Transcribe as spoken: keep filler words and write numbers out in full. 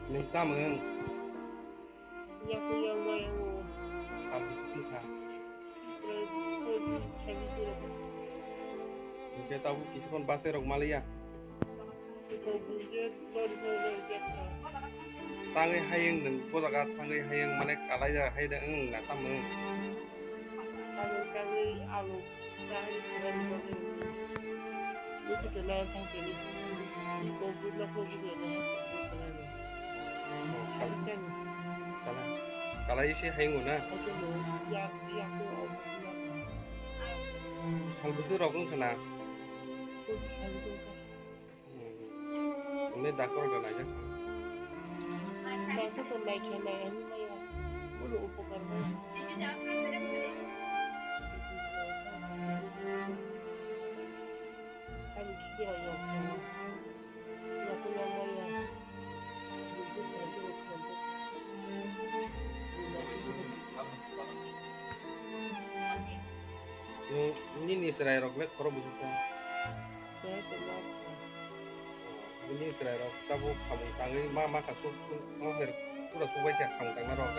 Nwng tamo wng? Yaku yang ma yang o. Sal bisi wng kha? Pwrwi, pwrwi sani pura. Hwnkhe tabuk kisa phone bus rok maliya? Tangwi hayung nwng bo jaga tangwi hayung mane kalai jaga hai da wng na tamo wng? Tangwi tangwi alu. Kalai, kalai isi hai wngna? Sal bwswk rok wngkha na? Hwnwi doctor rok naijak. Doctor to naikhe nai ani maya. Bono upokar bai. Ani khichirok rok kha. Yaku yang maya. Buji kha, buji kha. Nwng nini chwrai rok le khoro buji sa. Chwrai tongma. Bini chwrai rok tabuk samung tangwi ma ma kha suk suk ma pura suk bai kha samung tangma rok.